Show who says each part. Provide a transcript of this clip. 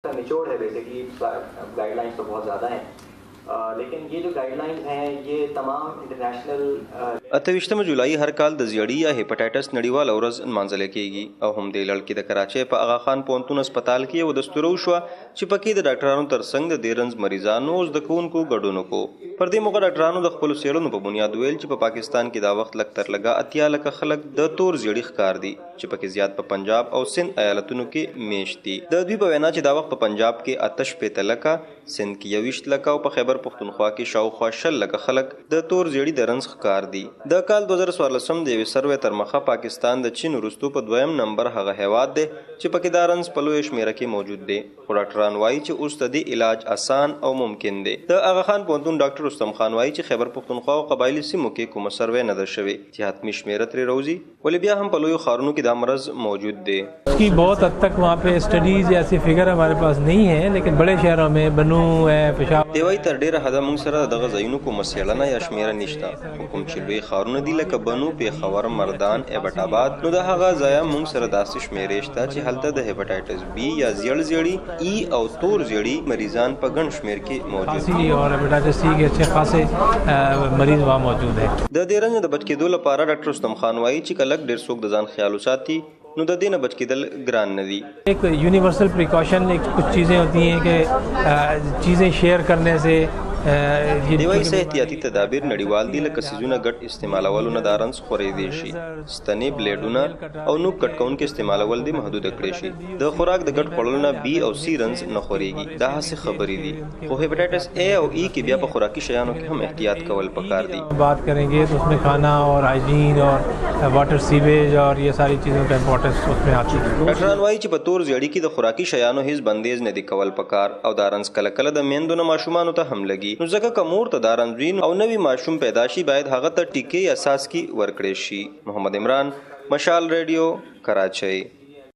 Speaker 1: निचोड़ है basically. Guidelines तो बहुत ज़्यादा हैं, लेकिन ये जो गाइडलाइंस हैं ये तमाम इंटरनेशनल
Speaker 2: 28 جولای هر کال د زیړي یا هیپاټایټس نړیواله ورځ نمانځل کېږي او هم دې لړ کې د کراچۍ په اغا خان پوهنتون هسپتال کې یوه دستوره وشوه چې پکې د ډاکټرانو ترڅنګ د دې رنځ مریضانو او زده کوونکو ګډون وکړو. پر دې موقع ډاکټرانو د خپلو څېړنو په بنیاد وویل چې په پاکستان کې دا وخت لږ تر لږه 80 لکه خلک د تور زیړي ښکار دي چې پکې زیات په پنجاب او سند ایالتونو کې میشت دي. د دوی په وینا چې دا وخت په پنجاب کې 68 لکه، سند کې 21 لکه او په خیبر پښتونخوا کې شاوخوا 20 لکه خلک د تور زیړي د رنځ ښکار دي. د کال 2014 د یوې سروې تر مخه پاکستان د چین وروسته په دویم نمبر هغه هیواد دی چې پکې دا رنځ په لویه شمېره کې موجود دی، خو ډاکټران وایي چې اوس د دې علاج اسان او ممکن دی. د اغا خان پوهنتون ډاکټر رستم خان وایي چې خیبر پښتونخوا او قبایلي سیمو کې کومه سروې نه ده شوې چې حتمي شمېره ترې راوځي، ولې بیا هم په لویو ښارونو کې دا مرض موجود دی.
Speaker 3: اس کی بہت حد تک وہاں پہ اسٹڈیز ایسی فگر ہمارے پاس نہیں ہے، لیکن بڑے شہروں میں بنو ہے، پشاور
Speaker 2: دی وایي تر ډېره حده موږ سره د دغه ځایونو کومه څېړنه یا شمېره نشته، خو کوم چې لوی ښارونه دي لکه بنو، پېښور، مردان، ایبټ آباد، نو د هغه ځایه موږ سره داسې شمېرې شته چې هلته د هیپاټایټس بي یا زیړ زیړي، ای او تور زیړي مریضان په ګڼ شمېر کې موجود دي.
Speaker 3: اور ہیپاٹائٹس سی کے اچھے خاصے مریض وہاں موجود ہیں.
Speaker 2: د دې رنځ د بچ کېدو لپاره ډاکټر رستم خان وایي چې که لږ ډېر څوک د ځان خیال وساتي نو د دې نه بچ کېدل ګران نه دي.
Speaker 3: ایک یونیورسل پریکاشن، ایک کچھ چیزیں ہوتی ہیں کہ چیزیں شیئر کرنے سے
Speaker 2: دی وایي څه احتیاطي تدابیر نړیوال دي لکه څیزونه ګډ استعمالولو نه دا رنځ خورېدی شي، ستنې، بلیډونه او نوک کټ کوونکي استعمالول دې محدود کړی شي. د خوراک د ګډ خوړلو نه بي او سي رنځ نه خورېږي، دا هسې خبرې دي، خو هیپاټایټس ای او ای کې بیا په خوراکي شیانو کې هم احتیاط کول پکار دي.
Speaker 3: بات کریں گے تو اس میں کھانا اور ہائیجین اور واٹر سیویج اور یہ ساری چیزوں کا امپورٹنس اس میں آتی ہے.
Speaker 2: ډاکټران وایي چې په تور زیړي کې د خوراکي شیانو هیڅ بندیز نه دی کول پکار او دا رنځ کله کله د میندو نه ماشومانو ته هم لګي، نو ځکه که مور ته دا رنځ وي او نوی ماشوم پیدا شي باید هغه ته ټیکې یا څاڅکي ورکړی شي. محمد عمران، مشال ریډیو، کراچۍ.